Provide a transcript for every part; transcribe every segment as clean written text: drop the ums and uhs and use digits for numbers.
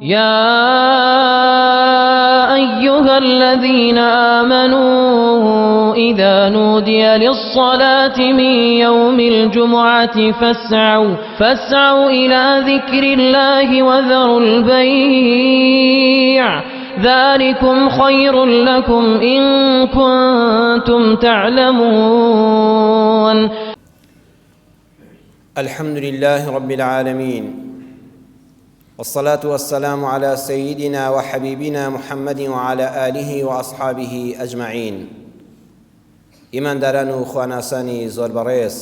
يا أيها الذين آمنوا إذا نودي للصلاة من يوم الجمعة فاسعوا فاسعوا إلى ذكر الله وذروا البيع ذلكم خير لكم إن كنتم تعلمون. الحمد لله رب العالمين والصلاة والسلام على سيدنا وحبيبنا محمد وعلى آله وأصحابه أجمعين. ئیمانداران و خواناسانی زۆر بەڕێز،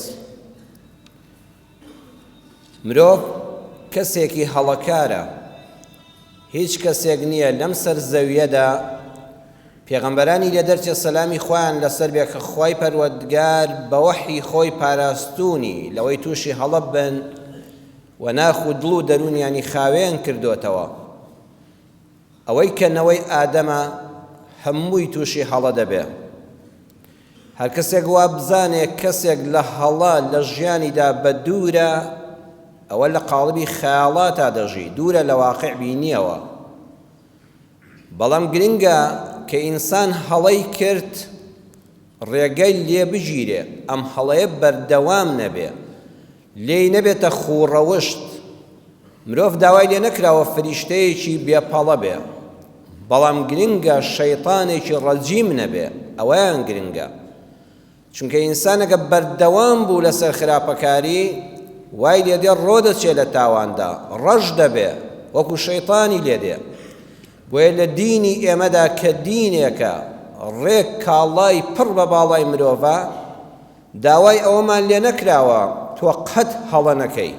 مرۆڤ کەسێکی هەڵەکارە، هیچ کەسێک نییە لەم سەر زەویەدا پێغەمبەرانی لێ دەرچێ سەلامی خوایان لەسەر بێ کە خوای پەروەردگار بە وەحی خۆی پاراستوونی لەوەی تووشی هەڵە بن و ناخ و دڵ و دەروونیانی خاوێن کردۆتەوە. ئەوەی کە نەوەی ئادەمە هەمووی تووشی هەڵە دەبێ. هەر کەسێک وا بزانێ کەسێک لە هەڵە لە ژیانیدا بە دوورە ئەوە لە قاڵبی خەیاڵاتا دەژی، دوورە لە واقع بینیەوە. بەڵام گرنگە کە ئینسان هەڵەی کرد ڕێگەی لێ بگیرێ، ئەم هەڵەیە بەردەوام نەبێ، لێی نەبێتە خووڕەوشت. مرۆڤ داوای لێ نەکراوە فریشتەیەکی بێ پەڵە بێ، بەڵام گرنگە شەیتانێکی ڕەجیم نەبێ، ئەوەیان گرنگە. چونکە ئینسان ئەگە بەردەوام بوو لەسەر خراپەکاری وای لێدێ ڕۆدەچێ لە تاواندا ڕەش دەبێ وەکو شەیتانی لێدێ. بۆیە لە دینی ئێمەدا کە دینێکە ڕێک کاڵای پڕ بە باڵای مرۆڤە، داوای ئەوەمان لێ نەکراوە تۆ قەت هەڵە نەکەی.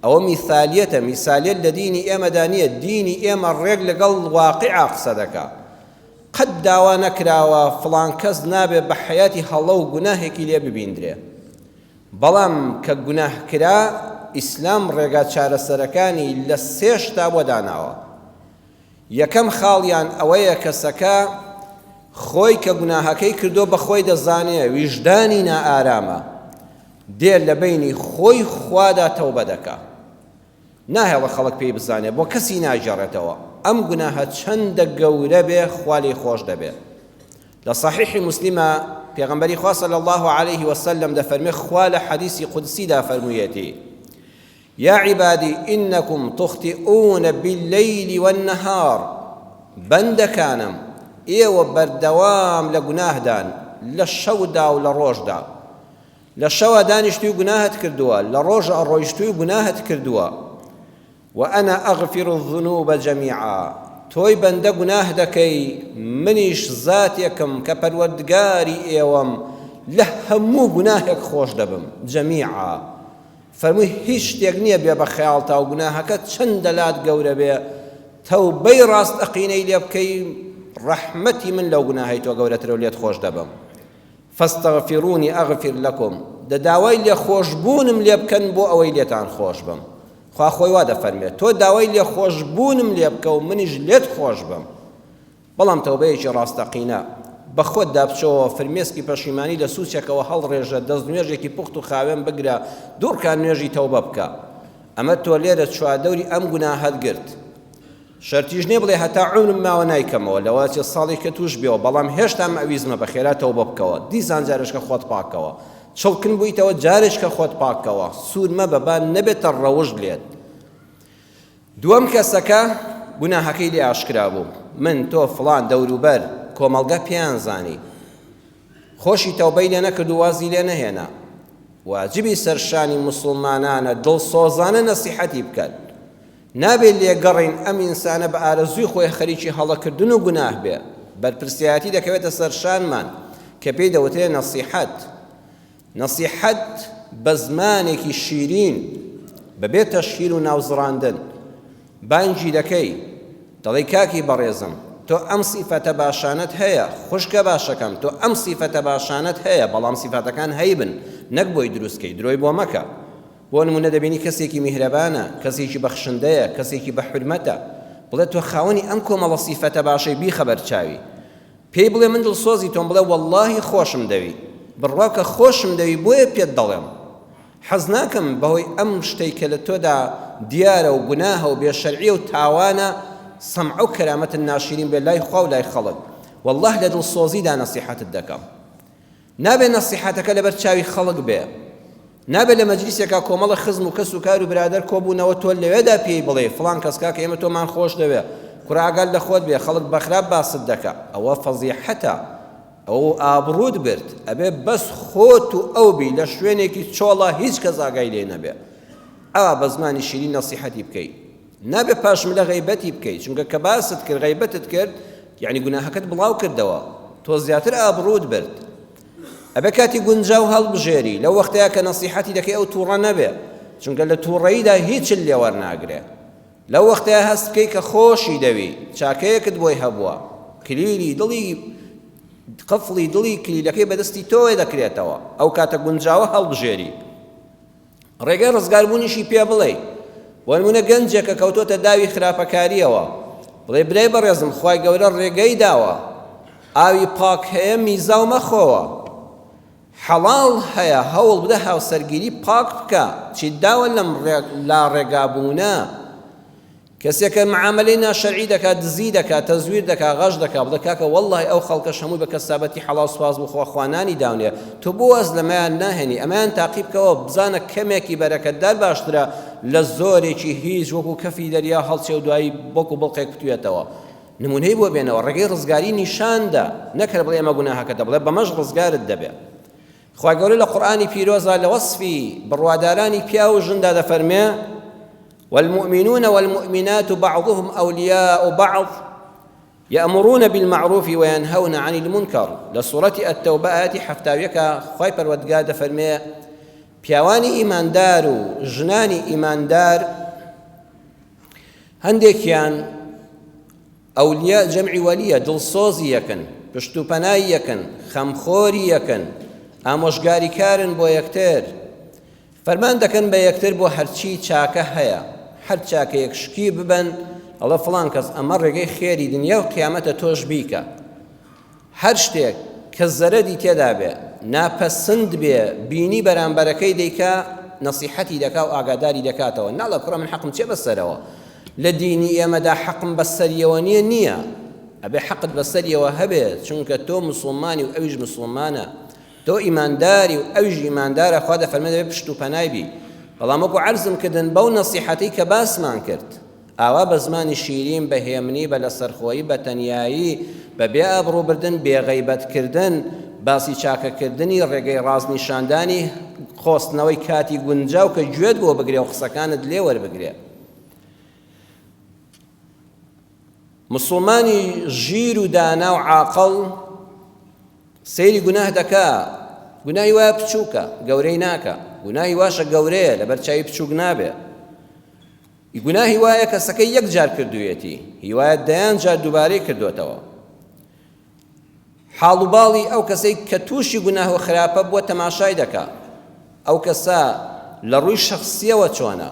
ئەوە میسالیەتە، میسالیەت لە دینی ئێمەدا نییە، دینی ئێمە ڕێک لەگەڵ واقیعا قسە دەکا. قەت داوا نەکراوە فڵان کەس نابێ بە حەیاتی هەڵە و گوناهێکی لێ ببیندرێ. بەڵام کە گوناه کرا ئیسلام ڕێگا چارەسەرەکانی لە سێ شتا بۆ داناوە. یەکەم خاڵیان ئەوەیە کەسەکە خۆی کە گوناهەکەی کردووە بە خۆی دەزانێ ویژدانی نائارامە دێ لە بەینی خۆی خوادا تەوبە دەکا ناهێڵە خەڵک پێی بزانێ بۆ کەسی ناگێڕێتەوە ئەم گوناهە چەندە گەورە بێ خوا لێی خۆش دەبێ. لە صحیح مسلمە پێغەمبەری خوا صلی الله علیه وسلم دەفەرمێ خوا لە حەدیسی قودسیدا فەرموویەتی یا عبادی انکم تخطئون باللیل والنهار بەندەکانم ئێوە بەردەوام لە گوناهدان لە شەودا و لە ڕۆژدا. لە شەوا دانیشتووی گوناهت کردووە، لە ڕۆژا ڕۆیشتووی گوناهت کردووە. وأنا أغفر الذنوب جميعا تۆی بەندە گوناه دەکەی منیش زاتێکم کە پەروەردگاری ئێوەم لە هەموو گوناهێک خۆش دەبم. جميعا فەرمووی هیچ شتێک نییە بێ بە خەیاڵتا و گوناهەکەت چەندە لات گەورە بێ تەوبەی ڕاستەقینەی لێ بکەی ڕەحمەتی من لەو گوناهەی تۆ گەورەترە و لێت خۆش دەبم. فاستغفرونی اغفر لکم، دە داوای لێخۆشبوونم لێ بکەن بۆ ئەوەی لێتان خۆش بم. خوا خۆی وا دەفەرموێت، تۆ داوای لێخۆشبوونم لێ بکە و منیش لێت خۆش بم. بەڵام تەوبەیەکی ڕاستەقینە، بە خۆتدا بچۆوە، فرمێسکی پەشیمانی لە سوچێکەوە هەڵڕێژە، دەستنوێژێکی پوخت و خاوێن بگرە، دووڕکان نوێژی تەوبە بکە. ئەمە تۆ لێرە چواردەوری ئەم گوناهەت گرت. شەرتیش نیە بڵێ هەتا عومرم ماوە نایکەمەوە، لەوەچێ ساڵێکە توش بێەوە، بەڵام هێشتا مەویزمە بە خێرا تەوبە بکەوە، دیسان جارێکە خۆت پاکەوە، چڵکن بوویتەوە جارێکە خۆت پاکەوە، سوور مەبە با نەبێتە ڕەوشت لێت. دووەم کەسەکە گوناهەکەی لێ ئاشکرا بوو، من تۆ فڵان دەوروبەر کۆمەڵگە پێیان زانی، خۆشی تەوبەی لێ نەکرد و وازی لێ نەهێنا، واجبی سەرشانی موسڵمانانە دڵسۆزانە نەسیحەتی بکەن، نابێ لێگەڕێین ئەم ئینسانە بە ئارەزووی خۆی خەریکی هەڵەکردن و گوناه بێ، بەرپرسیارەتی دەکەوێتە سەر شانمان کە پێی دەوترێ نەسیحەت. نەسیحەت بە زمانێکی شیرین، بەبێ تەشهیر و ناوزڕاندن بانگی دەکەی، دەڵێی کاکی بەڕێزم تۆ ئەم سیفەتە باشانەت هەیە، خوشکە باشەکەم تۆ ئەم سیفەتە باشانەت هەیە، بەڵام سیفاتەکان هەیبن نەک بۆی دروست کەی، درۆی بۆ مەکە. بۆ نموونە دەبینی کەسێکی میهرەبانە، کەسێکی بەخشندەیە، کەسێکی بە حورمەتە، بڵێ تۆ خاوەنی ئەم کۆمەڵە سیفەتە باشەی بیخە بەر چاوی. پێی بڵێ من دڵسۆزی تۆم، بڵێ وەڵڵاهی خۆشم دەوی، بڕوا بکە خۆشم دەوی بۆیە پێت دەڵێم. حەز ناکەم بەهۆی ئەم شتەی کە لە تۆدا دیارە و گوناهە و بێ شەرعیە و تاوانە سەمعە و کەرامەتت ناشیرین بێ لای خوا و لای خەڵک واللە لە دڵسۆزیدا نەسیحەتت دەکەم. نابێ نەسیحەتەکە لەبەر چاوی خەڵک بێ. نابێ لە مەجلیسێکا کۆمەڵە خزم و کەس و کار و برادەر کۆبوونەوە تۆ لەوێدا پێی بڵێی فڵان کەس کاکە ئێمە تۆمان خۆش دەوێ کوڕە ئاگات لە خۆت بێ خەڵک بەخراپ باست دەکا ئەوە فەزیحەتە ئەو ئابڕووت برد ئەبێ بەس خۆت و ئەو بی لە شوێنێکی چۆڵا هیچ کەس ئاگای لێ نەبێ ئاوا بە زمانی شیرین نەسیحەتی بکەی نابێ پاشملە غەیبەتی بکەی چونکە کە باست کرد غەیبەتت کرد یعنی گوناهەکەت بڵاو کردەوە تۆ زیاتر ئابڕووت برد ئەبێ کاتی گونجاو هەڵبژێری لەو وەختەیە کە نەسیحەتی دەکەی ئەو تووڕە نەبێ چونکە لە تووڕەییدا هیچت لێ وەرناگرێ لەو وەختەیە هەست بکەی کە خۆشی دەوی چاکەیەکت بۆی هەبووە کلیلی دڵی قفڵی دڵی کلیلەکەی بەدەستی تۆوە دەکرێتەوە ئەو کاتە گونجاوە هەڵبژێری ڕێگەی ڕزگاربوونیشی پێ بڵێی. بۆ نموونە گەنجێک کە کەوتۆتە داوی خراپەکارییەوە، بڵێ برای بەڕێزم خوای گەورە ڕێگەی داوە، ئاوی پاک هەیە میزاو مەخۆوە، حەڵاڵ هەیە هەوڵ بدە هاوسەرگیری پاک بکە، چیت داوە لەم لاڕێگابوونە؟ کەسێک کە معامەلەی ناشەرعی دەکات، دزی دەکات، تەزویر دەکات، غەش دەکات، بڵێ کاکە وەڵڵاهی ئەو خەڵکەش هەمووی بە کەسابەتی حەڵاڵ سوپاس بۆ خوا خوا نانی داونێ، تۆ بۆ واز لەمەیان ناهێنی، ئەمەیان تاقی بکەوە بزانە کەمێکی بەرەکەتدار باشترە لە زۆرێکی هیچ وەکو کەفی دەریا هەڵچێ و دوایی وەکو بڵقێک بتوێتەوە. نمونەی بۆ بێنەوە، ڕێگەی ڕزگاری نیشان دە، نەک هەر بڵێ ئەمە گوناهەکەتە، بڵێ بەمەش ڕزگارت دەبێ. خوای گەورە لە قورئانی پیرۆزا لە وەسفی بڕوادارانی پیاو و ژندا دەفەرمێ والمؤمنون والمؤمنات بعضهم أولياء بعض يأمرون بالمعروف وينهون عن المنكر لە سورەتی التوبە ئاەتی حەفتاویەکە خوای پەروەردگار دەفەرمێ پیاوانی ئیماندار و ژنانی ئیماندار هەندێکیان ئەولیا جەمعی وەلیە، دڵسۆزی یەکن، پشت و پەنای یەکن، خەمخۆری یەکن، ئامۆژگاریکارن بۆ یەکتر، فەرمان دەکەن بە یەکتر بۆ هەرچی چاکە هەیە، هەر چاکەیەک شکی ببەن، ئەڵێ فڵان کەس ئەمە ڕێگەی خێری دنیا و قیامەتە تۆش بیکە. هەر شتێک کە زەرەدی تێدا بێ، ناپەسند بێ، بینی بەرامبەرەکەی دەیکا، نەسیحەتی دەکا و ئاگاداری دەکاتەوە، ناڵێ کوڕە من حەقم چیە بەسەرەوە؟ لە دینی ئێمەدا حەقم بەسەریەوە نییە؟ نییە، ئەبێ حەقت بەسەریەوە هەبێ، چونکە تۆ مسوڵمانی و ئەویش مسوڵمانە، تۆ ئیمانداری و ئەویش ئیماندارە، خوا دەفەرمێ دەبێ پشت و پەنای بی. بەڵام وەکو عەرزم کردن بەو نەسیحەتەی کە باسمان کرد، ئاوا بە زمانی شیرین، بە هێمنی، بە لەسەرخۆیی، بە تەنیایی، بە بێ ئابڕووبردن، بێ غەیبەت کردن، باسی چاکەکردنی، ڕێگەی ڕاست نیشاندانی، قۆستنەوەی کاتی گونجاو کە گوێت بۆ بگرێ و قسەکانت لێ وەربگرێ. مسوڵمانی ژیر و دانا و عاقڵ سەیری گوناه دەکا، گوناهی وایە بچووکە، گەورەی ناکا، گوناهی واشە گەورەیە، لەبەر چاوی بچووک نابێ. گوناهی وایە کەسەکە یەک جار کردوویەتی، هی وایە دەیان جار دووبارەی کردووەتەوە. حاڵ و باڵی ئەو کەسەی کە تووشی گوناه و خراپە بووە تەماشای دەکا. ئەو کەسە لە ڕووی شەخسییەوە چۆنە؟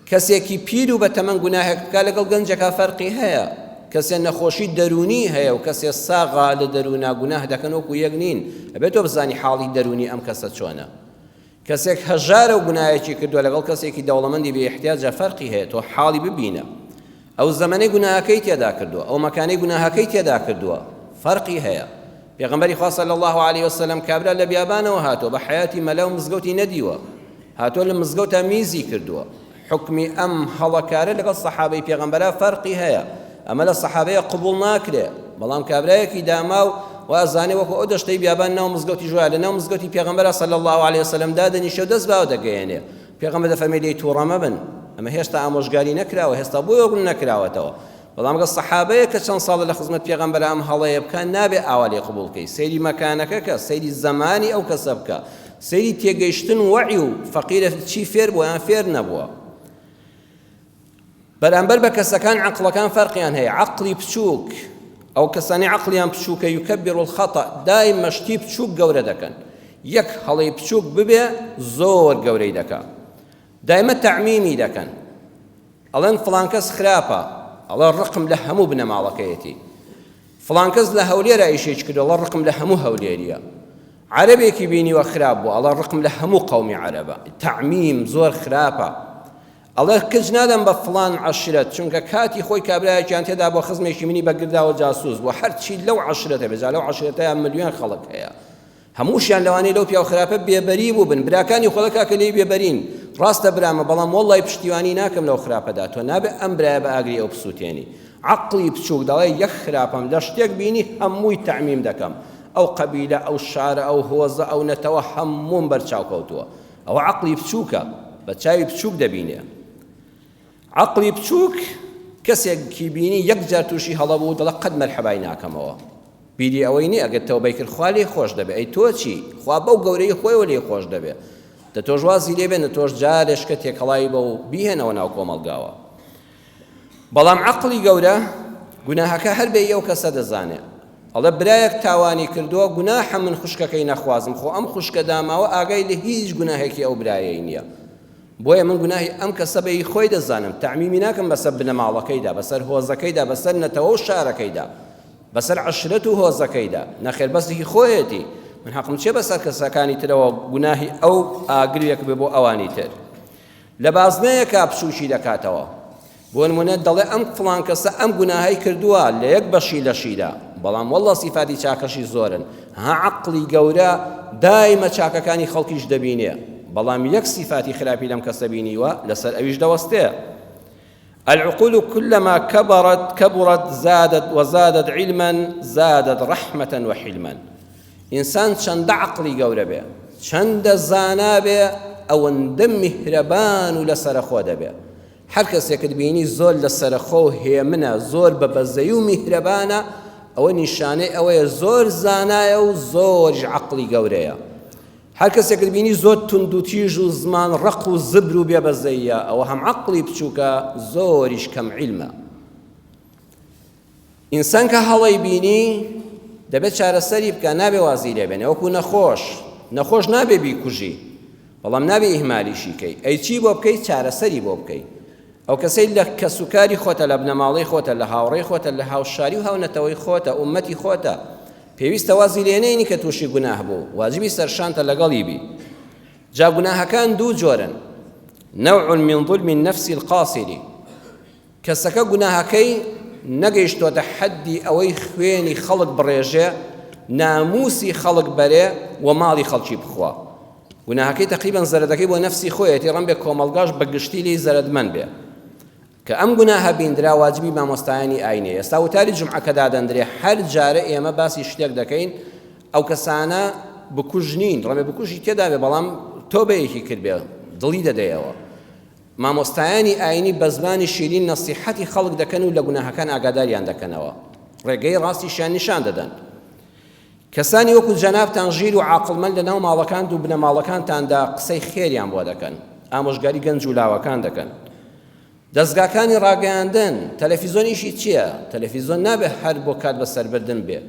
کەسێکی پیر و بەتەمەن گوناهێک بکا لەگەڵ گەنجێکا فەرقی هەیە. کەسێ نەخۆشی دەروونی هەیە و کەسێ ساغە لە دەروونا گوناه دەکەن وەکو یەک نین. ئەبێ تۆ بزانی حاڵی دەروونی ئەم کەسە چۆنە. کەسێک هەژارە و گوناهێکی کردووە لەگەڵ کەسێکی دەوڵەمەندی بێ ئیحتیاجا فەرقی هەیە تۆ حاڵی ببینە ئەو زەمەنەی گوناهەکەی تێدا کردووە ئەو مەکانەی گوناهەکەی تێدا کردووە فەرقی هەیە پێغەمبەری خوا صلی الله علیه وسلم کابرا لە بیابانەوە هاتووە بە حیاتی مەلا و مزگەوتی نەدیوە هاتووە لە مزگەوتا میزی کردووە حوکمی ئەم هەڵەکارە لەگەڵ سەحابەی پێغەمبەرا فەرقی هەیە ئەمە لە سەحابەیە قبوڵ ناکرێ بەڵام کابرایەکی داماو وا ئەزانێ وەکو ئەو دەشتەی بیابان ناو مزگەوتی ژوایە لە ناو مزگەوتی پێغەمبەرا صلی الله علیه وسلم دادەنیشێ و دەست باو دەگەیەنێ پێغەمبەر دەفەرمێ لێی تووڕە مەبن ئەمە هێشتا ئامۆژگاری نەکراوە هێستا بۆی ڕوون نەکراوەتەوە بەڵام گە سەحابەیە کە چەند ساڵە لە خزمەت پێغەمبەر ئەم هەڵەیە بکە نابێ ئاوا لێ قبوڵ کەی سەیری مەکانەکە کە سەیری زەمانی ئەو کەسە بکە سەیری تێگەیشتن وەعی و فەقیرە چی فێر بووە یان فێر نەبووە بەرامبەر بە کەسەکان عەقڵەکان فەرقیان هەیە عەقڵی بچووک ئەو کەسانی عەقڵیان بچووکە یکبر الخطأ دایمە شتی بچووک گەورە دەکەن یەک هەڵەی بچووک ببێ زۆر گەورەی دەکا دایمە تەعمیمی دەکەن ئەڵێن فڵان کەس خراپە ئەڵێ ڕقم لە هەموو بنەماڵەکەیەتی فڵان کەس لە هەولێرا ئیشێکی کردووە ئەڵێ ڕقم لە هەموو هەولێریە. عەرەبێکی بینیوە خراپ بووە ئەڵێ ڕقم لە هەموو قەومی عەرەبە. تەعمیم زۆر خراپە. ئەڵێ کچ نادەم بە فڵان عەشرەت چونکە کاتی خۆی کابرایەکیان تێدا بۆ خزمێکی منی بەگرداوە جاسوس بووە هەرچی لەو عەشرەتە بێ جا لەو عەشرەتەیا ملیۆن خەڵک هەیە هەمووشیان لەوانەیە لەو پیاو خراپە بێبەری بووبن براکانی خۆڵە کاکە لێی بێبەرین ڕاستە برامە بەڵام وەڵڵای پشتیوانی ناکەم لەو خراپەدا تۆ نابێ ئەم برایە بە ئاگری ئەو بسووتێنی عەقڵی بچووک دەڵێ یەک خراپەم لە شتێک بینی هەمووی تەعمیم دەکەم ئەو قەبیلە ئەو شارە ئەو هۆزە ئەو نەتەوە هەمووم بەرچاو کەوتووە ئەوە عەقڵی بچووکە بە چاوی بچووک دەبینێ عەقڵی بچووک کەسێکی بینی یەک جار تووشی هەڵە بوو دەڵێ قەت مەرحەبای ناکەمەوە بیری ئەوەی نییە ئەگەر تەوبەی کرد خوا لێی خۆش دەبێ ئەی تۆ چی خوا بەو گەورەی خۆیەوە لێی خۆش دەبێ دە تۆش وازی لێ بێنە تۆش جارێشکە تێکەڵاوی بە و بیهێنەوە ناو کۆمەڵگاوە بەڵام عەقڵی گەورە گوناهەکە هەر بێ ئەو کەسە دەزانێ ئەڵێ برایەک تاوانی کردووە گوناحە من خوشکەکەی نەخوازم خۆ ئەم خوشکە داماوە ئاگای لە هیچ گوناهێکی ئەو برایەی نییە بۆیە من گوناهی ئەم کەسە بە هی خۆی دەزانم تەعمیمی ناکەم بەسەر بنەماڵەکەیدا بەسەر هۆزەکەیدا بەسەر نەتەوە و شارەکەیدا بەسەر عەشرەت و هۆزەکەیدا نەخێر بەس هی خۆیەتی من حەقم چیە بەسەر کەسەکانی ترەوە گوناهی ئەو ئاگرێک بێ بۆ ئەوانی تر لە بازنەیەکا بچووکی دەکاتەوە بۆ نمونە دەڵێ ئەم فڵان کەسە ئەم گوناهەی کردووە لە یەک بەشی لەشیدا بەڵام واللە سیفاتی چاکەشی زۆرن ها عەقڵی گەورە دایمە چاکەکانی خەڵکیش دەبینێ بەڵام یەک سیفاتی خراپی لەم کەسە بینیوە لەسەر ئەویش دەوەستێ العقول كلما كبرت كبرت زادت وزادت علما زادت رحمة وحلما ئینسان چەندە عەقڵی گەورە بێ، چەندە زانا بێ، ئەوەندە میهرەبان و لەسەرەخۆ دەبێ. هەر کەسێکت بینی زۆر لەسەرەخۆ و هێمنە، زۆر بە بەزەیی و میهرەبانە، ئەوە نیشانەی ئەوەیە زۆر زانایە و زۆریش عەقڵی گەورەیە. هەر کەسێکت بینی زۆر توندوتیژ و زمان ڕەق و زبر و بێ بەزەییە، ئەوە هەم عەقڵی بچووکە، زۆریش کەم عیلمە. ئینسان کە هەڵەی بینی دەبێت چارەسەری بکە نابێ وازی لێ بێنێ وەکو نەخۆش نەخۆش نابێ بیکوژی بەڵام نابێ ئیهمالیشی کەی ئەی چی بۆ بکەی چارەسەری بۆ بکەی ئەو کەسەی لە کەسوکاری خۆتە لە بنەماڵەی خۆتە لە هاوڕێی خۆتە لە هاوشاری و هاونەتەوەی خۆتە ئومەتی خۆتە پێویستە وازی لێنێنی کە تووشی گوناه بوو واجبی سەرشانتە لەگەڵی بی جا گوناهەکان دوو جۆرن نوع من ظلم النفس القاصر کەسەکە گوناهەکەی نەگەیشتۆتە حەدی ئەوەی خوێنی خەڵک بڕێژێ، ناموسی خەڵک بەرێ و ماڵی خەڵکی بخوا. گوناهەکەی تەقریبەن زەرەدەکەی بۆ نەفسی خۆیەتی، ڕەنبێ کۆمەڵگاش بە گشتی لێی زەرەدمەند بێ. کە ئەم گوناهە بیندرا واجبی مامۆستایانی ئاینیە. ئێستا وتاری جومعە کە دادەندرێ هەر جارە ئێمە باسی شتێک دەکەین ئەو کەسانە بکوژ نین، ڕەنبێ بکوژی تێدا بێ بەڵام تۆبەیەکی کردبێ دڵی دەدەیەوە. مامۆستایانی ئاینی بە زمانی شیرین نەسیحەتی خەڵک دەکەن و لە گوناهەکان ئاگاداریان دەکەنەوە، ڕێگەی ڕاستیشیان نیشان دەدەن. کەسانی وەکو جەنابتان ژیر و عاقڵمەند لە ناو ماڵەکانت و بنەماڵەکانتاندا قسەی خێریان بۆ دەکەن، ئامۆژگاری گەنج و لاوەکان دەکەن. دەزگاکانی ڕاگەیاندن، تەلەفیزۆن ئیشی چییە؟ تەلەفیزۆن نابێ هەر بۆ کات بەسەربردن بێ،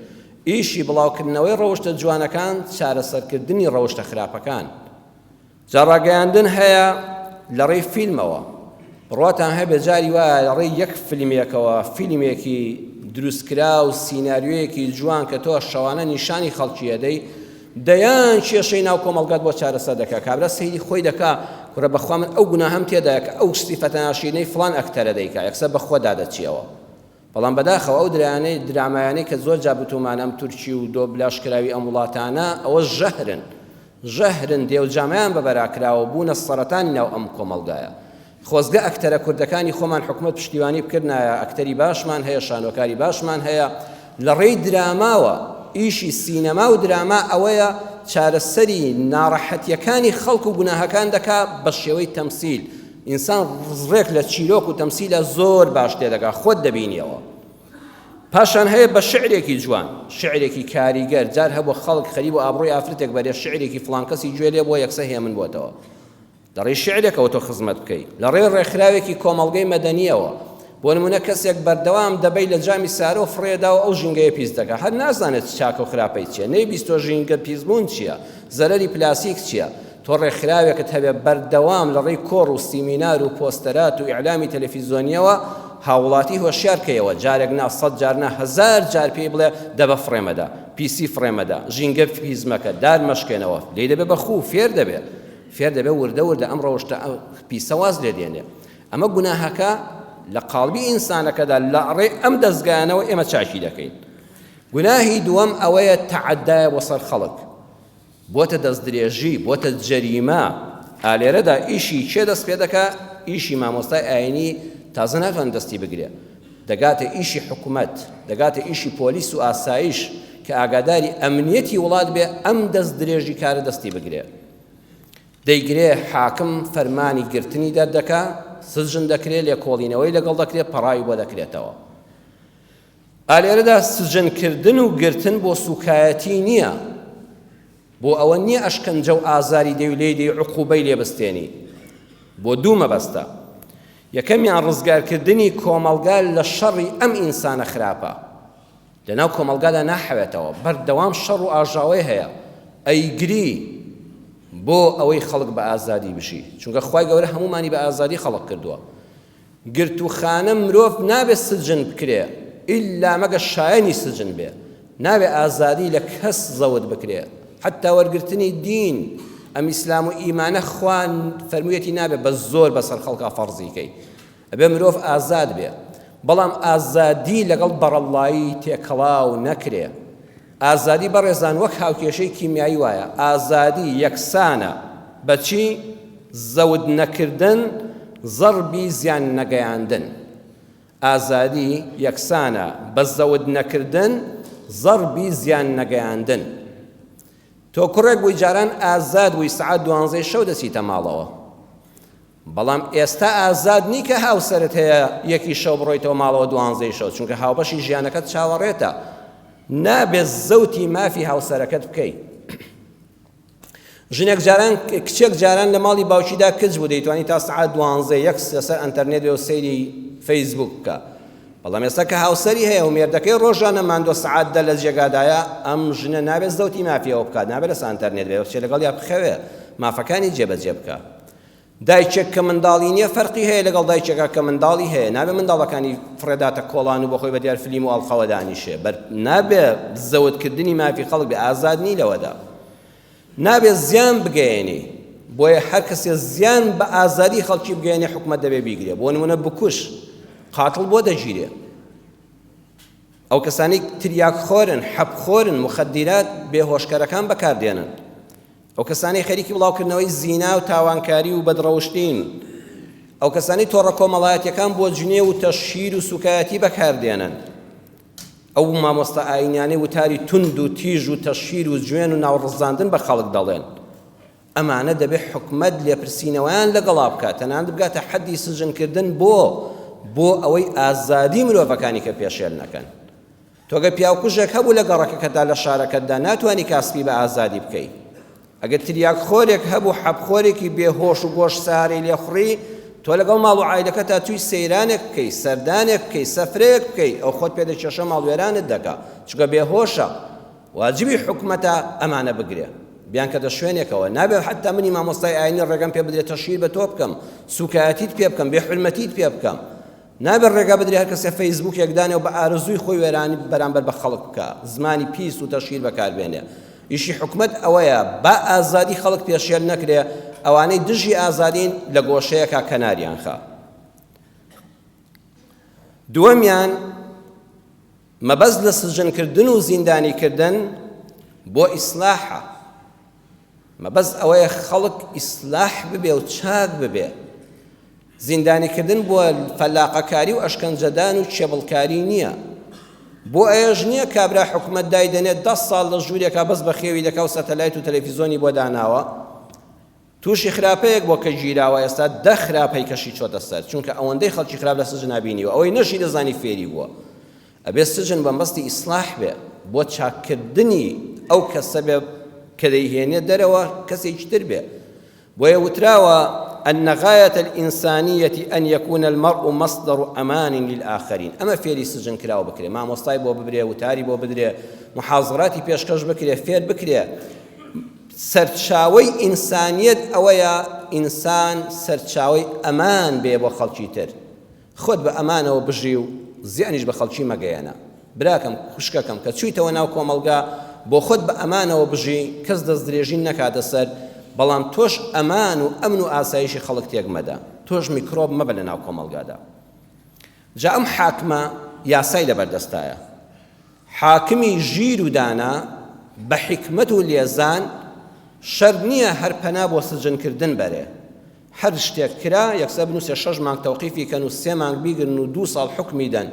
ئیشی بڵاوکردنەوەی ڕەوشتە جوانەکان، چارەسەرکردنی ڕەوشتە خراپەکان. جا ڕاگەیاندن هەیە لە ڕێی فیلمەوە بڕواتان هەبێ جاری وایە لە ڕێی یەک فیلمێکەوە فیلمێکی دروستکرا و سیناریۆیەکی جوان کە تۆ شەوانە نیشانی خەڵکی ئەدەی دەیان کێشەی ناو کۆمەڵگات بۆ چارەسەر دەکا کابرا سەیری خۆی دەکا کوڕە بەخوا من ئەو گوناهەم تێدایە کە ئەو سیفەتە ناشیرینەی فڵان ئەکتەرە دەیکا یەکسەر بەخۆدا دەچیەوە بەڵام بەداخەوە ئەو درایانەی درامایانەی کە زۆر جار بتومانە ئەم تورکی و دۆبلاژ کراوی ئەم وڵاتانە ئەوە ژەهرن ژەهرن دێوجامەیان بە بەرا کراوە بوونە سەرەتانی ناو ئەم کۆمەڵگایە خۆزگە ئەکتەرە کوردەکانی خۆمان حکومەت پشتیوانی بکردنایە ئەکتەری باشمان هەیە شانۆکاری باشمان هەیە لە ڕێی دراماوە ئیشی سینەما و دراما ئەوەیە چارەسەری ناڕەحەتیەکانی خەڵک و گوناهەکان دەکا بە شێوەی تەمسیل ئینسان ڕێک لە چیرۆک و تەمسیلە زۆر باش تێدەگا خۆت دەبینیەوە پاشان هەیە بە شعرێکی جوان شعرێکی کاریگەر جار هەبوو خەڵک خەریب و ئابڕووی ئافرەتێک بەرێ شعرێکی فڵان کەسی گوێ لێ بووە یەکسەر هێمن بووەتەوە لە ڕێی شعرێکەوە تۆ خزمەت بکەی لە ڕێی ڕێکخراوێکی کۆمەڵگەی مەدەنیەوە بۆ نمونە کەسێک بەردەوام دەبەی لە جامی سارۆ فڕێدا و ئەو ژینگەیە پیس دەکا هەر نازانێت چاکە و خراپەی چییە نەیبیستوە ژینگە پیسبوون چییە زەرەری پلاسیک چییە تۆ ڕێکخراوێکت هەبێ بەردەوام لە ڕێی کۆڕ و سیمینار و پۆستەرات و ئیعلامی تەلەفیزۆنیەوە هاووڵاتی هۆشیار کەیەوە، جارێک نا، سەت جار نا، هەزار جار پێی بڵێ دەبە فڕێ مەدە. پیسی فڕێ مەدە، ژینگە پیس مەکە، دار مەشکێنەوە، لێی دەبێ بە خوو، فێر دەبێ. فێر دەبێ وردە وردە ئەم ڕەوشتە پیسە واز لێ دێنێ. ئەمە گوناهەکە لە قاڵبی ئینسانەکەدا لە ڕێی ئەم دەزگایانەوە ئێمە چاکی دەکەین. گوناهی دووەم ئەوەیە تەعەدایە بۆ سەر خەڵک. بۆتە دەستدرێژی، بۆتە جەریمە، ئا لێرەدا ئیشی کێ دەست پێ دەکا، ئیشی مامۆستای ئاینی تازە ناتوانێت دەستی بگرێ، دەگاتە ئیشی حکومەت، دەگاتە ئیشی پۆلیس و ئاسایش کە ئاگاداری ئەمنیەتی وڵات بێ ئەم دەست درێژی کارە دەستی بگرێ. دەیگرێ حاکم فەرمانی گرتنی دەردەکا، سجن دەکرێ، لێکۆڵینەوەی لەگەڵ دەکرێ، پەڕاوی بۆ دەکرێتەوە. ئا لێرەدا سجن کردن و گرتن بۆ سوکایەتی نییە، بۆ ئەوە نییە ئەشکەنجە و ئازاری دەی و لێی دەی عقوبەی لێ بستێنی، بۆ دوو مەبەستە، یەکەمیان ڕزگارکردنی کۆمەڵگا لە شەڕی ئەم ئینسانە خراپە، لەناو کۆمەڵگادا ناحەوێتەوە، بەردەوام شەڕ و ئاژاوەی هەیە، ئەیگری بۆ ئەوەی خەڵک بە ئازادی بژی، چونکە خوای گەورە هەموومانی بە ئازادی خەڵق کردووە. گرتوخانە مرۆڤ نابێ سجن بکرێ ئیلا مەگە شایەنی سجن بێ نابێ ئازادی لە کەس زەوت بکرێ حتا وەرگرتنی دین ئەم ئیسلام و ئیمانە خوا فەرموویەتی نابێ بە زۆر بەسەر خەڵکا فەرزی کەی ئەبێ مرۆڤ ئازاد بێ بەڵام ئازادی لەگەڵ بەڕەڵایی تێکەڵاو نەکرێ ئازادی بەڕێزان وەک هاوکێشەی کیمیایی وایە، ئازادی یەکسانە بە چی؟ زەوت نەکردن زەڕبی زیان نەگەیاندن. ئازادی یەکسانە بە زەوت نەکردن زەڕبی زیان نەگەیاندن. تۆ کوڕێک بووی جاران ئازاد بووی سەعات دوانزەی شەو دەچیتە ماڵەوە. بەڵام ئێستا ئازاد نی کە هاوسەرت هەیە یەکی شەو بڕۆیتەوە ماڵەوە دوانزەی شەو چونکە هاوبەشی ژیانەکەت چاوەڕێتە نابێت زەوتی مافی هاوسەرەکەت بکەی ژنێک جاران کچێک جاران لە ماڵی باوکیدا کچ بوو دەیتوانی تا سەعات دوانزە یەک لەسەر ئەنتەرنێت بێ و سەیری فەیسبوک بکە بەڵام ئێستا کە هاوسەری هەیە و مێردەکەی ڕۆژانە ماندووە سەعات دە لە جێگادایە ئەم ژنە نابێت زەوتی مافیەوە بکات نابێت لەسەر ئەنتەرنێت بێ بچێت لەگەڵیا بخەوێ مافەکانی جێبەجێ بکە دایکێک کە منداڵی نیە فەرقی هەیە لەگەڵ دایکێکا کە منداڵی هەیە نابێ منداڵەکانی فڕێداتە کۆڵان و بەخۆی بەدیار فلیم و ئەڵقەوە دانیشێ بەر نابێ زەوتکردنی مافی خەڵک بێ ئازاد نی لەوەدا نابێ زیان بگەیەنی بۆیە هەر کەسێ زیان بە ئازادی خەڵکی بگەیەنێ حکومەت دەبێ بیگرێ بۆ نمونە بکوش قاتڵ بۆ دەگیرێ ئەو کەسانی تریاک خۆرن حەب خۆرن مخدرات بێهۆشکەرەکان بەکاردێنن ئەو کەسانەی خەریکی بڵاوکردنەوەی زینا و تاوانکاری و بەدڕەوشتین، ئەو کەسانەی تۆڕە کۆمەڵایەتیەکان بۆ جنێو و تەشهیر و سوکایەتی بەکاردێنن، ئەو مامۆستا ئاینیانەی وتاری توند و تیژ و تەشهیر و جوێن و ناوڕزاندن بە خەڵک دەڵێن، ئەمانە دەبێت حکومەت لێپرسینەوەیان لەگەڵا بکات، تەنانەت بگاتە حەدی سجنکردن بۆ بۆ ئەوەی ئازادی مرۆڤەکانی کە پێشێل نەکەن. تۆ گەر پیاوکوژێک هەبوو لە گەڕەکەکەتدا لە شارەکەتدا ناتوانی کاسپی بە ئازادی بکەی. ئەگەر تریاک خۆرێک هەبوو حەبخۆرێکی بێ هۆش و گۆش سارەی لێخوڕی تۆ لەگەڵ ماڵ و عایلەکەتا توی سەیرانێک بکەی سەردانێک بکەی سەفرەیەک بکەی ئەو خۆت پێ دەکێشە ماڵ وێرانت دەکا چونکە بێ هۆشە واجبی حکومەتە ئەمانە بگرێ بیانکەتە شوێنێکەوە نابێ حتا منی مامۆستای ئاینی ڕێگەم پێ بدرێت تەشهیر بە تۆ بکەم سوکایەتیت پێ بکەم بێ حورمەتیت پێ بکەم نابێت ڕێگا بدرێت هەر کەسێ فەیسبووکێک دانێ و بە ئارەزووی خۆی وێرانی بەرامبەر بە خەڵک بکا، زمانی پیس و تەشهیر بەکار بێنێ. ئیشی حکومەت ئەوەیە با ئازادی خەڵک پێشێل نەکرێ، ئەوانەی دژی ئازادین لە گۆشەیەکا کەناریان خا. دووەمیان مەبەست لە سجنکردن و زیندانیکردن بۆ ئیسلاحە. مەبەست ئەوەیە خەڵک ئیسلاح ببێ و چاک ببێ. زیندانیکردن بۆ فەلاقەکاری و ئەشکەنجەدان و کێبڵکاری نییە. بۆ ئەیەش نییە کابرا حکومەت دایدەنێت دە ساڵ لە ژوورێکا بەس بەخێوی دەکا و سەتەلایت و تەلەفیزۆنی بۆ داناوە. تووشی خراپەیەک بۆ کە گیراوە ئێستا دە خراپەی کەشی چۆتە سەر چونکە ئەوەندەی خەڵکی خراپ لە سجنا بینیوە ئەوەی نەشی دەزانی فێری بووە. ئەبێ سجن بەمەبەستی ئیسلاح بێ بۆ چاککردنی ئەو کەسە بێ کە دەیهێنێ دەرەوە کەسێکی تر بێ بۆیە وتراوە أن غاية الإنسانية أن يكون المرء مصدر أمان للآخرين ئەمە فێری سجن کراوە بکرێ مامۆستای بۆ ببرێ وتاری بۆ بدرێ محازڕاتی پێشکەش بکرێ فێر بکرێ سەرچاوەی ئینسانیەت ئەوەیە ئینسان سەرچاوەی ئەمان بێ بۆ خەڵکی تر خۆت بە ئەمانەوە بژی و زیانیش بە خەڵکی مەگەیەنە. براکەم، خوشکەکەم، کە چوویتەوە ناو کۆمەڵگا، بۆ خۆت بە ئەمانەوە بژی، کەس دەستدرێژی نەکاتە سەر، بەڵام تۆش ئەمان و ئەمن و ئاسایشی خەڵک تێک مەدە، تۆش میکرۆب مەبە لەناو کۆمەڵگادا. جا ئەم حاکمە یاسای لەبەردەستایە. حاکمی ژیر و دانا، بە حیکمەت و لێزان، شەرت نییە هەر پەنا بۆ سجنکردن بەرێ. هەر شتێک کرا، یەکسەر بنووسێ شەش مانگ تەوقیفی کەن و سێ مانگ بیگرن و دوو ساڵ حوکمی دەن.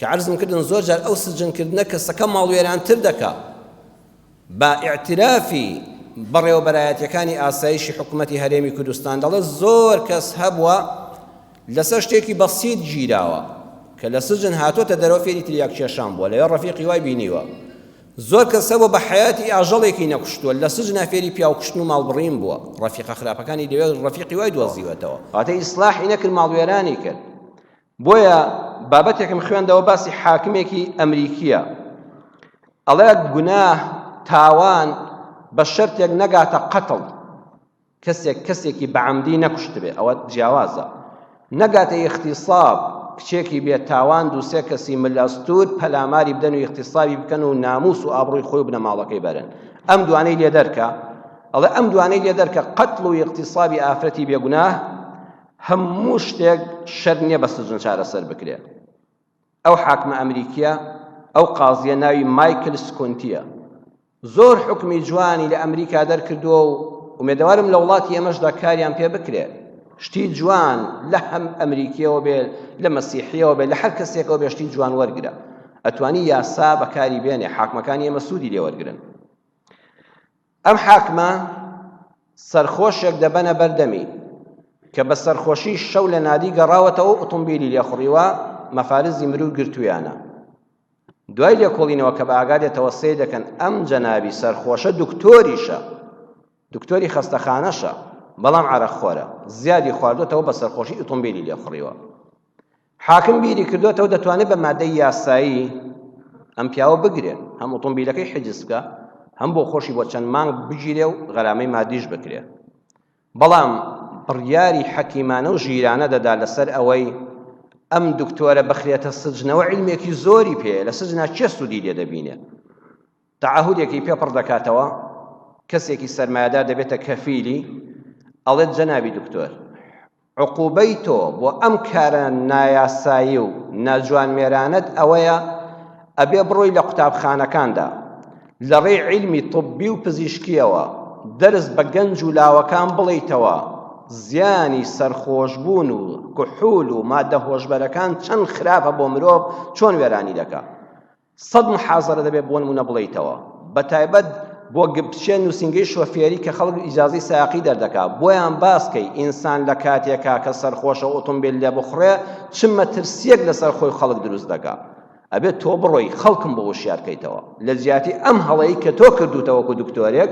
کە عەرزم کردن زۆر جار ئەو سجنکردنە کەسەکە ماڵوێرانتر دەکا. بە ئیعترافی بەڕێوەبەرایەتیەکانی ئاسایشی حکومەتی هەرێمی کوردستان دەڵێت زۆر کەس هەبووە لەسەر شتێکی بەسیت گیراوە کە لە سجن هاتۆتە دەرەوە فێری تریاک کێشان بووە لەوێ ڕەفیقی وای بینیوە زۆر کەس هەبووە بە حەیاتی ئاژەڵێکی نەکوشتووە لە سجنا فێری پیاوکوشتن و ماڵبڕین بووە ڕەفیقە خراپەکانی لەوێ ڕەفیقی وای دۆزیوەتەوە واتە ئیسلاحی نەکرد ماڵوێرانی کرد بۆیە بابەتێکم خوێندەوە باسی حاکمێکی ئەمریکیە ئەڵێ گوناه تاوان بە شەرتێک نەگاتە قەتڵ کەسێک کەسێکی بەعەمدی نەکوشتبێ ئەوە جیاوازە نەگاتە ئیختصاب کچێکی بێ تاوان دووسێ کەسی ملەستور پەلاماری بدەن و ئیختصابی بکەن و ناموس و ئابڕووی خۆی و بنەماڵەکەی بەرن ئەم دوانەی لێ دەرکە ئەڵێ ئەم دوانەی لێ دەرکە قەتڵ و ئیختصابی ئافرەتی بێگوناه هەموو شتێک شەرت نییە بە سجن چارەسەر بکرێ. ئەو حاکمە ئەمریکییە، ئەو قازییە ناوی مایکل سکونتییە. زۆر حوکمی جوانی لە ئەمریکا دەرکردووە و ئومێدەوارم لە وڵاتی ئێمەشدا کاریان پێ بکرێ. شتی جوان لە هەم ئەمریکییەوە بێ، لە مەسیحییەوە بێ، لە هەر کەسێکەوە بێ شتی جوان وەرگرە. ئەتوانی یاسا بەکاری بێنێ، حاکمەکانی ئێمە سوودی لێ وەرگرن. ئەم حاکمە سەرخۆشێک دەبەنە بەردەمی کە بە سەرخۆشی شەو لە نادی گەڕاوەتەوە و ئۆتۆمبیلی لێخوڕیوە مەفارزی مرور گرتویانە دوای لێکۆڵینەوە کە بە ئاگا دێتەوە سەیر دەکەن ئەم جەنابی سەرخۆشە دکتۆریشە دکتۆری خەستەخانەشە بەڵام عەرەقخۆرە زیادی خواردۆتەوە بە سەرخۆشی ئۆتۆمبیلی لێخوڕیوە حاکم بیری کردۆتەوە دەتوانێت بە مادەی یاسایی ئەم پیاوە بگرێ هەم ئۆتۆمبیلەکەی حجز بکە هەم بۆ خۆشی بۆ چەند مانگ بگیرێ و غەرامەی مادیش بکرێ بەڵام بڕیاری حەکیمانە و ژیرانە دەدا لەسەر ئەوەی ئەم دکتۆرە بخرێتە سجنەوە عیلمێکی زۆری پێ لە سجنا کێ سوودی لێ دەبینێ تەعەهودێکی پێ پڕ دەکاتەوە، کەسێکی سەرمایەدار دەبێتە کەفیلی، ئەڵێت جەنابی دکتۆر، عقوبەی تۆ بۆ ئەم کارە نایاسایی و ناجوانمێرانەت ئەوەیە ئەبێ بڕۆی لە قوتابخانەکاندا لە ڕێی عیلمی طبی و پزیشکیەوە دەرس بە گەنج و لاوەکان بڵێیتەوە زیانی سەرخۆشبوون و کحول و مادە هۆشبەرەکان چەند خراپە بۆ مرۆڤ چۆن وێرانی دەکا. سەد محازەرە دەبێت بۆ نمونە بڵێیتەوە بەتایبەت بۆ بچێ نووسینگەی شۆفێری کە خەڵک ئیجازەی ساقی دەردەکا بۆیان باس کەی ئینسان لە کاتێکا کە سەرخۆشە ئۆتۆمبیل لێ بخڕێ چ مەترسیەک لەسەر خۆی خەڵک دروست دەکا ئەبێت تۆ بڕۆی خەڵکم بۆ وشیار کەیتەوە لە جیاتی ئەم هەڵەی کە تۆ کردوتە وەکو دکتۆرێک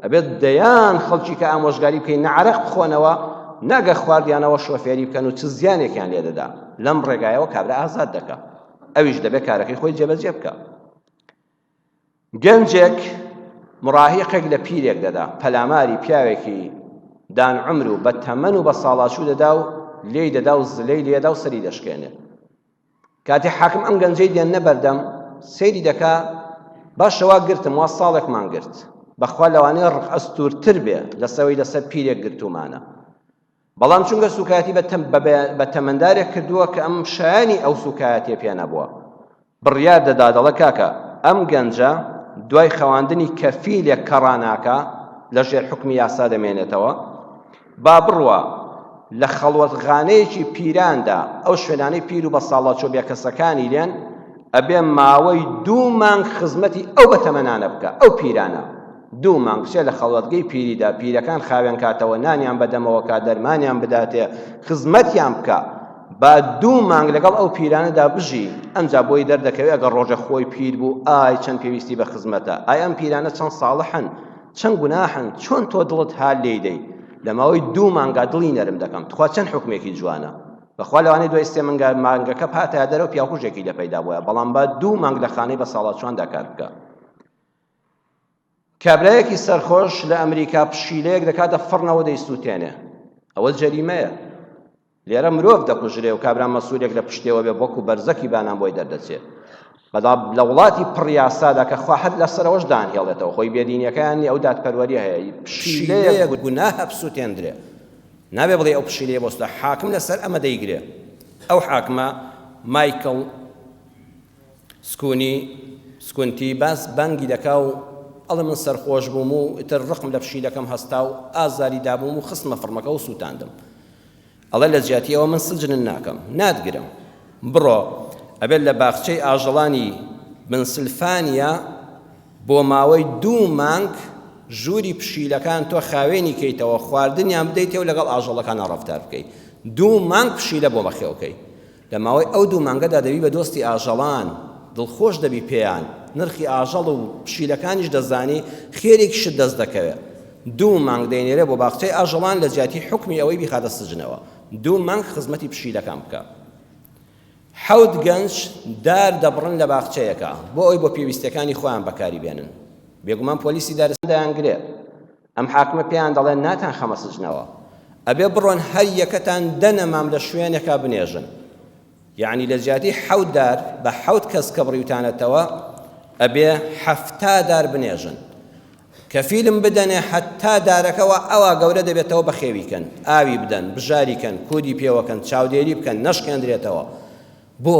ئەبێت دەیان خەڵکی کە ئامۆژگاری بکەین نە عەرەق بخۆنەوە نەگە خواردیانەوە شۆفێری بکەن و چ زیانێکیان لێ دەدا لەم ڕێگایەوە کابرا ئازاد دەکا ئەویش دەبێت کارەکەی خۆی جێبەجێ بکە گەنجێک مراهیقێک لە پیرێک دەدا پەلاماری پیاوێکی دان عمر و بە تەمەن و بە ساڵاچوو دەدا و لێی دەدا و زلەی لێدا و سەری دەشکێنێ کاتی حاکم ئەم گەنجەی دێننە بەردەم سەیری دەکا باشە وا گرتم وا ساڵێکمان گرت بەخوا لەوانەیە ڕق ئەستوورتر بێ لەسەوەی لەسەر پیرێک گرتومانە بەڵام چونکە سوکایەتی بە تەمەندارێک کردووە کە ئەم شایانی ئەو سوکایەتیە پێ نەبووە بڕیار دەدا دەڵێ کاکە ئەم گەنجە دوای خەواندنی کەفیلێک کەڕاناکە لە ژێر حکمی یاسا دەمێنێتەوە با بڕوا لە خەڵوەتخانەیەکی پیراندا ئەو شوێنانەی پیر و بە ساڵاچۆ بێکەسەکانی لێن ئەبێ ماوەی دوو مانگ خزمەتی ئەو بەتەمەنانە بکە ئەو پیرانە دوو مانگ بچێ لە خەڵوەتگەی پیریدا پیرەکان خاوێن کاتەوە نانیان بەدەمەوە کا دەرمانیان بداتێ خزمەتیان بکا با دوو مانگ لەگەڵ ئەو پیرانەدا بژی ئەمجا بۆی دەردەکەوێ ئەگەر ڕۆژە خۆی پیر بوو ئای چەند پێویستی بە خزمەتە ئای ئەم پیرانە چەند ساڵحن چەند گوناحن چۆن تۆ دڵت ها لێی دەی لە ماوەی دوو مانگا دڵی نەرم دەکەم تخوا چەند حکمێکی جوانە بەخوا لەوانەیە دوای سێ مانگا مانگەکە پاتایە دەرەوە پیاوکوژێکی لە پەیدا بووە بەڵام با دوو مانگ لە خانەی بە ساڵاچواندا کار بکە کابرایەکی سەرخۆش لە ئەمریکا پشیلەیەک دەکاتە فڕنەوە دەیسووتێنێ ئەوە جەریمەیە لێرە مرۆڤ دەکوژرێ و کابرا مەسوولێک لە پشتێوە بێ وەکو بەرزەکی بانان بۆی دەردەچێت. بەڵام لە وڵاتی پڕ یاسادا کە خوا هەر لەسەرەوەش دانهێڵێتەوە خۆی بێدینیەکەیان نیە ئەو دادپەروەری هەیە پشیلەیەک گوناهە بسوتێندرێ نابێ بڵێ ئەو پشیلەیە بۆ سوتا حاکم لەسەر ئەمە دەیگرێ ئەو حاکمە مایکڵ سکونی سکونتی باس بانگی دەکا و ئەڵێ من سەرخۆش بووم و ئیتر ڕقم لە پشیلەکەم هەستا و ئازاری دابووم و خستمە فڕمەکە و سووتاندم. ئەڵێ لە جیاتی ئەوە من سجنت ناکەم، ناتگرم. بڕۆ، ئەبێت لە باخچەی ئاژەڵانی بنسلفانیا بۆ ماوەی دوو مانگ ژووری پشیلەکان تۆ خاوێنی کەیتەوە، خواردنیان بدەیتێ و لەگەڵ ئاژەڵەکانا ڕەفتار بکەی. دوو مانگ پشیلە بۆ بەخێو کەی. لە ماوەی ئەو دوو مانگەدا دەبی بە دۆستی ئاژەڵان، دڵخۆش دەبی پێیان، نرخی ئاژەڵ و پشیلەکانیش دەزانی، خێرێکیشت دەست دەکەوێ. دوو مانگ دەینێرێ بۆ باخچەی ئاژەڵان لە جیاتی حوکمی ئەوەی بیخاتە سجنەوە. دوو مانگ خزمەتی پشیلەکان بکە. حەوت گەنج دار دەبڕن لە باخچەیەکا بۆ ئەوەی بۆ پێویستیەکانی خۆیان بەکاری بێنن. بێگومان پۆلیسی دارستان دەیانگرێ. ئەم حاکمە پێیان دەڵێ ناتان خەمە سجنەوە ئەبێ بڕۆن هەر یەکەتان دە نەمام لە شوێنێکا بنێژن یەعنی لە جیاتی حەوت دار بە حەوت کەس کە بڕیوتانەتەوە ئەبێ 70 دار بنێژن کەفیلم بدەنێ حتا دارەکەەوە ئەوە گەورە دەبێتەوە بەخێوی کەن ئاوی بدەن بژاری کەن کودی پێوەکەن چاودێری بکەن نەشکێندرێتەوە بۆ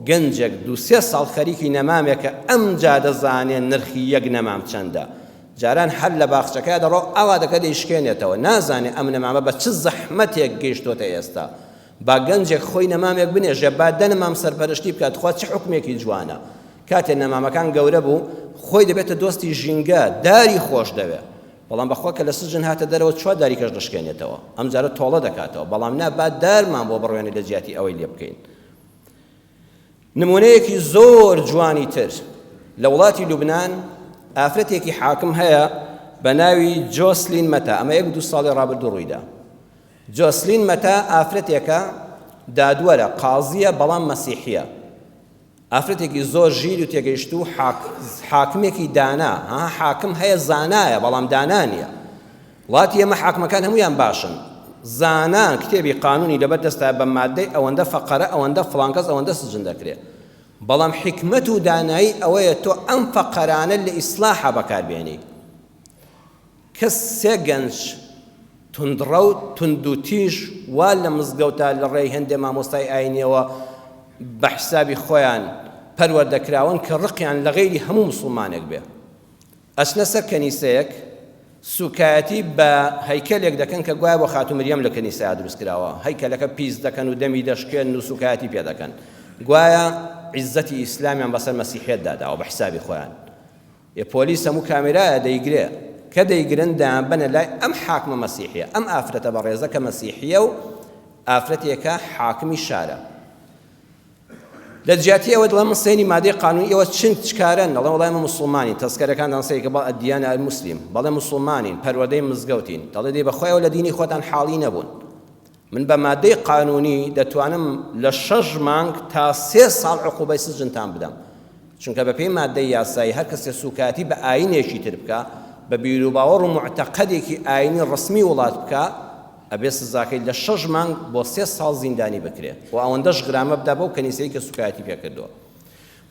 گەنجێک دوو سێ ساڵ خەریکی نەمامێکە ئەمجا دەزانێ نرخی یەک نەمام چەندە جاران هەر لە باخچەکەیا دەڕۆ ئاوا دەکە دەیشکێنێتەوە نازانێ ئەم نەمامە بە چ زەحمەتێک گەیشتۆتە ئێستا با گەنجێک خۆی نەمامێک بنێژێ با دە نەمام سەرپەرشتی بکات تخوا چ حوکمێکی جوانە کاتێ نەمامەکان گەورە بوو خۆی دەبێتە دۆستی ژینگە داری خۆش دەوێ بەڵام بەخوا کە لە سجن هاتە دەرەوە چوار داری کەش دەشکێنێتەوە ئەم جارە تۆڵە دەکاتەوە بەڵام نا با دارمان بۆ بڕوێنێ لە جیاتی ئەوەی لێ بکەین نمونەیەکی زۆر جوانی تر لە وڵاتی لوبناان ئافرەتێکی حاکم هەیە بە ناوی جۆسلین مەتا ئەمە یەک دوو ساڵی ڕابردوو ڕوویدا جۆسلین مەتا ئافرەتێکە دادوەرە قازیە بەڵام مەسیحیە ئافرەتێکی زۆر ژیر و تێگەیشتوو حاکمێکی دانا ها حاکم هەیە زانایە بەڵام دانا نییە وڵاتی ئێمە حاکمەکان هەمویان باشن زانان کتێبی قانونی لەبەر دەستا بە مادەی ئەوەندە فەقەرە ئەوەندە فڵانکەس ئەوەندە سجن دەکرێت بەڵام حیکمەت و دانایی ئەوەیە تۆ ئەم فەقەرانە لە ئیسلاحە بەکاربێنی کەس سێ گەنج توندڕەو توندوتیژ وا لە مزگەوتا لە ڕێی هەندێ مامۆستای ئاینیەوە بە حسابی خۆیان پەروەردە کراون کە ڕقیان لە غەیری هەموو موسڵمانێک بێ ئەچنە سەر کەنیسەیەک سوکایەتی بە هەیکەلێک دەکەن کە گوایە بۆ خاتوو مریەم لە کەنیسەیا دروست کراوە هەیکەلەکە پیس دەکەن و دەمی دەشکێنن و سوکایەتی پێ دەکەن گوایە عیزەتی ئیسلامیان بەسەر مەسیحیەتدا داوە بە حسابی خۆیان ئێ پۆلیس هەموو کامێرایە دەیگرێ کە دەیگرن دەیانبەنە لای ئەم حاکمە مەسیحیە ئەم ئافرەتە بەڕێزە کە مەسیحیە و ئافرەتێکە حاکمی شارە لە جیاتی ئەوە دەڵێم من سەیری مادەی قانونی ئێوە چن چکارەن دەڵێن وەڵای ئێمە موسڵمانین تەزکەرەکانتان سەیر کە بەڵ ئەدیانە المسلم بەڵێ موسڵمانین پەروەردەی مزگەوتین دەڵێ دەی بەخوای ئەوە لە دینی خۆتان حاڵی نەبوون من بە مادەی قانونی دەتوانم لە شەش مانگ تا سێ ساڵ عقوبەی سجنتان بدەم چونکە بەپێی مادەی یاسایی هەر کەسێ سوکایەتی بە ئاینێکی تر بکا بە بیروباوەڕ و موعتەقەدێکی ئاینی ڕەسمی وڵات بکا ئەبێ سزاکەی لە شەش مانگ بۆ سێ ساڵ زیندانی بکرێ و ئەوەندەش غرامە بدا بەو کەنیسەی کە سوکایەتی پێکردووە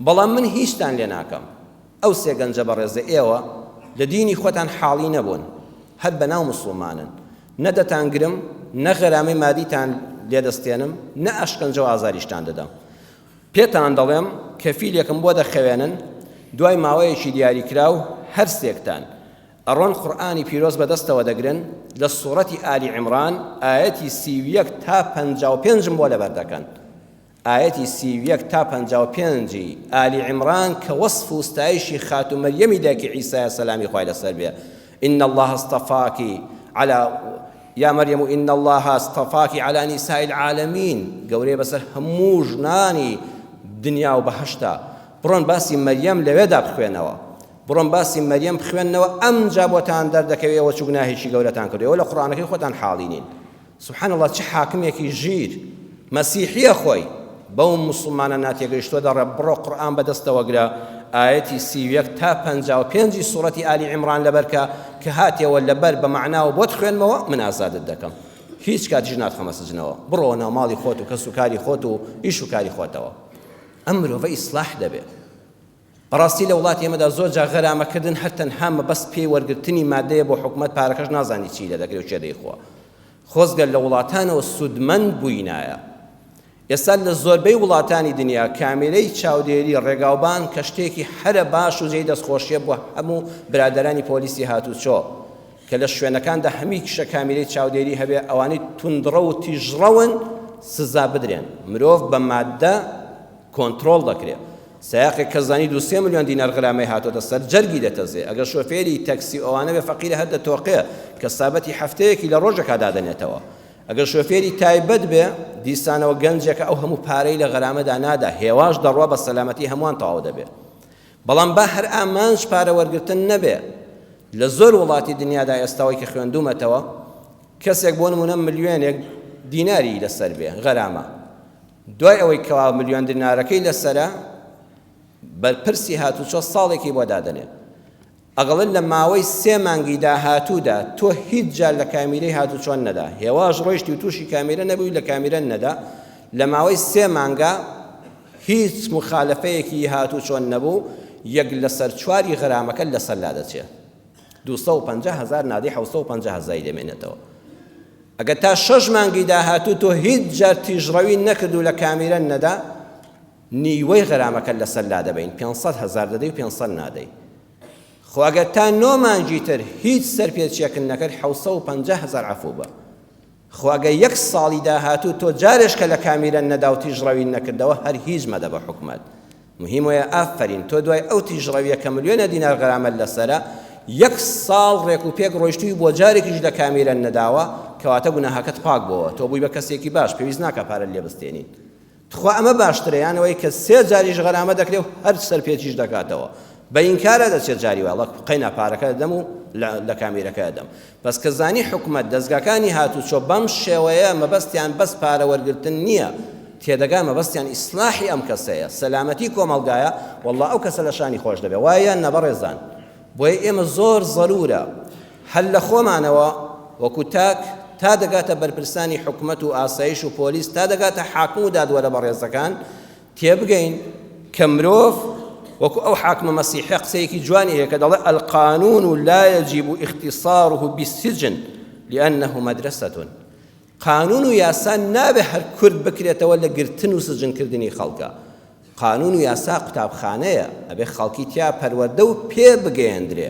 بەڵام من هیچتان لێ ناکەم ئەو سێ گەنجە بەڕێزە ئێوە لە دینی خۆتان حاڵی نەبوون هەر بەناو موسڵمانن نە دەتانگرم نە غەرامەی مادیتان لێ دەستێنم نە ئەشکەنجە و ئازاریشتان دەدەم پێتان دەڵێم کەفیلێکم بۆ دەخەوێنن دوای ماوەیەکی دیاریکراو هەر سێکتان ئەڕۆن قورئانی پیرۆز بەدەستەوە دەگرن لە سوڕەتی ئالی عیمران ئایەتی 31 تا 55 بۆ لەبەر دەکەن ئایەتی 31 تا 55 ی ئالی عیمران کە وەسف و ستایشی خاتوو مەریەمی دایکی عیسایە سەلامی خوای لەسەر بێ ان الله اصطفاک علی یا مریم ان الله اصطفاک علی نساء العالمین گەورەیە بەسەر هەموو ژنانی دنیا و بەهەشتا بڕۆن باسی مەریەم لەوێدا بخوێنەوە بڕۆن باسی مەریەم بخوێنەوە ئەمجا بۆتان دەردەکەوێ ئێوە چ گوناهێکی گەورەتان کردووە ئێوە لە قورئانەکەی خۆتان حاڵی نین سبحان اللە چ حاکمێکی ژیر مەسیحیە خۆی بەو موسڵمانە ناتێگەیشتوە دەڕێ بڕۆ قورئان بەدەستەوە گرە ئایەتی 31 تا 55 ی سوڕەتی ئالی عیمڕان لەبەرکە کە هاتیەوە لەبەر بە مەعناوە بۆت خوێنمەوە من ئازادت دەکەم هیچ کاتیش ناتخەمە سجنەوە بڕۆوە ناو ماڵی خۆت و کەس و کاری خۆت و ئیش و کاری خۆتەوە ئەم مرۆڤە ئیسلاح دەبێت. بەڕاستی لە وڵاتی ئێمەدا زۆر جار غەرامەکردن هەر تەنها مەبەست پێی وەرگرتنی مادەیە بۆ حکومەت پارەکەش نازانی چی لێ دەکرێ و کێ دەیخوا. خۆزگە لە وڵاتانەوە سوودمەند بووینایە. ئێستا لە زۆربەی وڵاتانی دنیا کامێرەی چاودێری ڕێگاوبان کە شتێکی هەرە باش و جێی دەستخۆشیە بۆ هەموو برادەرانی پۆلیسی هاتوچۆ کە لە شوێنەکاندا هەمیشە کامیرەی چاودێری هەبێ ئەوانەی توندڕەو و تیژڕەون سزا بدرێن مرۆڤ بە ماددە کۆنترۆڵ دەکرێ سەیاقێک کە زانی دوو سێ ملیۆن دینار غرامەی هاتۆتە سەر جەرگی دەتەزێ ئەگەر شۆفێری تەکسی ئەوانە بێ فەقیرە هەر دەتۆقێ کە سابەتی هەفتەیەکی لە ڕۆژێکا دادەنێتەوە ئەگەر شۆفێری تایبەت بێ دیسانەوە گەنجێکە ئەو هەموو پارەی لە غەرامەدا نادا هێواش دەڕوا بە سەلامەتی هەمووان تەواو دەبێ بەڵام با هەر ئامانج پارە وەرگرتن نەبێ لە زۆر وڵاتی دنیادا ئێستاوەی کە خوێندومەتەوە کەسێک بۆ نمونە ملیۆنێک دیناری لەسەر بێ غەرامە دوای ئەوەی کەوا ملیۆن دینارەکەی لەسەرە بەرپرسی هاتوچۆ ساڵێکی بۆ دادەنێت ئەگەڵێت لە ماوەی سێ مانگی داهاتوودا تۆ هیچ جار لە کامیرەی هاتوچۆن نەدا هێواش ڕۆیشتی و تووشی کامیرە نەبووی لە کامیرە نەدا لە ماوەی سێ مانگا هیچ مخالفەیەکی هاتوچۆن نەبوو یەک لەسەر چواری غەرامەکە لەسەر لادەچێت 250 هەزار نادەی 750 هەزاری دەمێنێتەوە ئەگەر تا شەش مانگی داهاتوو تۆ هیچ جار تیژڕەوی نەکرد و لە کامیرە نەدا نیوەی غەرامەکەت لەسەر لادەبەین 500 هەزار دەدەی و 500 نادەی خۆ ئەگەر تا نۆ مانگی تر هیچ سەرپێچیەکن نەکرد 750 هەزار عەفوو بە خۆ ئەگەر یەک ساڵی داهاتوو تۆ جارێش کە لە کامیرە نەدا و تیژڕەوی نەکردەوە هەر هیچ مەدە بە حکومەت مهیم وەیە ئافەرین تۆ دوای ئەو تیژڕەویە کە ملیۆنە دینار غەرامەت لەسەرە یەک ساڵ ڕێک و پێک ڕۆیشتووی بۆ جارێکیش لە کامیرە نەداوە کەواتە گوناهەکەت پاک بۆوە تۆ بووی بە کەسێکی باش پێویست ناکا پارەت لێ بستێنین تخوا ئەمە باشترە یان ئەوەی کە سێ جاریش غەرامە دەکرێ و هەر سەرپێچیش دەکاتەوە بە ئینکارە دەچێت جاری واڵە قەینا پارەکە دەدەم و لە کامیرەکە دەدەم بەس کە زانی حکومەت دەزگاکانی هاتوچۆ بەم شێوەیە مەبەستیان بەس پارە وەرگرتن نییە تێدەگا مەبەستیان ئیسلاحی ئەم کەسەیە سەلامەتی کۆمەڵگایە والله ئەو کەسە لە شانی خۆش دەبێ وایە یان نە بەڕێزان بۆیە ئێمە زۆر زەرورە هەر لە خۆمانەوە وەکو تاک تا دەگاتە بەرپرسانی حکومەت و ئاسایش و پۆلیس تا دەگاتە حاکم و دادوەرە بەڕێزەکان تێبگەین کە مرۆڤ وەکو ئەو حاکمە مەسیحە قسەیەکی جوانی هەیە کە دەڵێ القانون لا يجب اختصاره بالسجن لأنه مدرسة قانون و یاسا نابێ هەر کورت بکرێتەوە لە گرتن و سجنکردنی خەڵکە قانون و یاسا قوتابخانەیە ئەبێ خەڵکی تیا پەروەردە و پێ بگەیەندرێ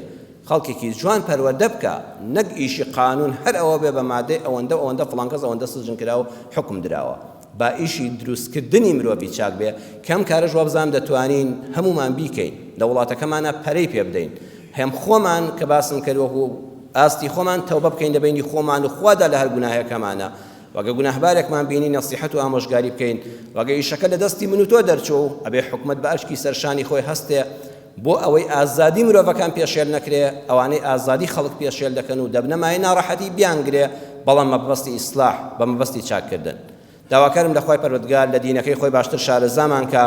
خەڵکێکی جوان پەروەردە بکا نەک ئیشی قانون هەر ئەوە بێ بە مادەی ئەوەندە و ئەوەندە فڵان کەس ئەوەندە سجن کرا و حوکم دراوە با ئیشی دروستکردنی مرۆڤی چاک بێ کە ئەم کارەش وابزانم دەتوانین هەموومان بیکەین لە وڵاتەکەمانا پەرەی پێ بدەین هەم خۆمان کە باسم کرد وەکو ئاستی خۆمان تەوبە بکەین لە بەینی خۆمان و خوادا لە هەر گوناهێکەمانە وەگە گوناهبارێکمان بینی نەسیحەت و ئامۆژگاری بکەین وەگە ئیشەکە لە دەستی من و تۆ دەرچوو ئەبێ حکومەت بە ئەرکی سەرشانی خۆی هەستێ بۆ ئەوەی ئازادی مرۆڤەکان پێشێل نەکرێ ئەوانەی ئازادی خەڵک پێشێل دەکەن و دەبنە مایەی ناڕەحەتی بیانگرێ بەڵام مەبەستی ئیسلاح بە مەبەستی چاککردن داواکارم لە خوای پەروەردگار لە دینەکەی خۆی باشتر شارەزامان کا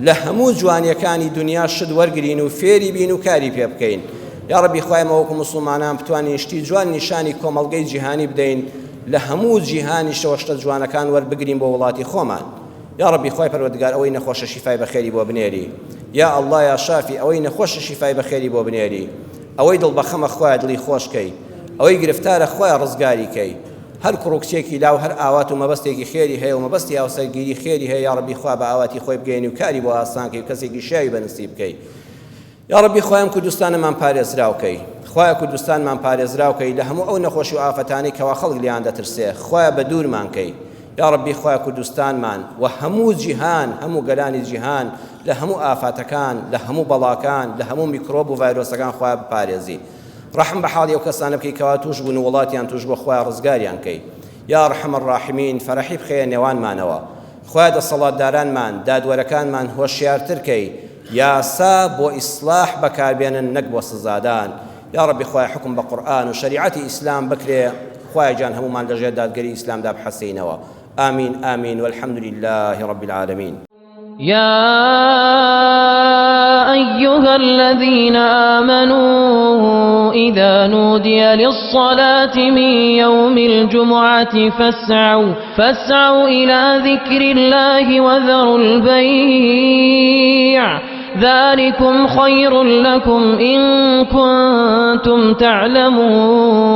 لە هەموو جوانیەکانی دنیا شت وەرگرین و فێری بین و کاری پێ بکەین یا ڕەبی خوای ئێمە وەکو موسڵمانان بتوانین شتی جوان نیشانی کۆمەڵگەی جیهانی بدەین لە هەموو جیهانیشەوە شتە جوانەکان وەربگرین بۆ وڵاتی خۆمان یا ڕەبی خوای پەروەردگار ئەوەی نەخۆشە شیفای بەخێری بۆ بنێری یا ئەڵڵا یا شافی ئەوەی نەخۆشە شیفای بەخێری بۆ بنێری ئەوەی دڵ بەخەمە خوایە دڵی خۆش کەی ئەوەی گرفتارە خوایە ڕزگاری کەی هەر کوڕ و کچێکی لاو هەر ئاوات و مەبەستێکی خێری هەیە و مەبەستی هاوسەرگیری خێری هەیە یاڕەبی خوا بە ئاواتی خۆی بگەیەنی و کاری بۆ ئاسان کەی و کەسێکی شیاوی بە نسیب کەی یاڕەبی خوایە ئەم کوردستانەمان پارێزراو کەی خوایە کوردستانمان پارێزراو کەی لە هەموو ئەو نەخۆشی و ئافەتانەی کەوا خەڵک لێیان دەترسێ خوایە بە دوورمان کەی یاڕەبی خوایە کوردستانمان و هەموو جیهان هەموو گەلانی جیهان لە هەموو ئافاتەکان لە هەموو بەڵاکان لە هەموو میکرۆب و ڤایرۆسەکان خوایە بپارێزی ڕەحم بە حاڵی ئەو کەسانە بکەی کەوا توش بوون و وڵاتیان توش بووە خوایە ڕزگاریان کەی یا ارحم الراحمین فەرەحی بخەیە نێوانمانەوە خوایە دەسەڵاتدارانمان دادوەرەکانمان هۆشیارتر کەی یاسا بۆ ئیسلاح بەکاربێنن نەک بۆ سزادان یا ڕەبی خوایە حوکم بە قورئان و شەریعەتی ئیسلام بکرێ خوایە گیان هەموومان لەژێر دادگەری ئیسلامدا بحەسێینەوە آمین آمین والحمد لله رب العالمین. يا أيها الذين آمنوا إذا نودي للصلاة من يوم الجمعة فاسعوا فاسعوا إلى ذكر الله وذروا البيع. ذلكم خير لكم إن كنتم تعلمون.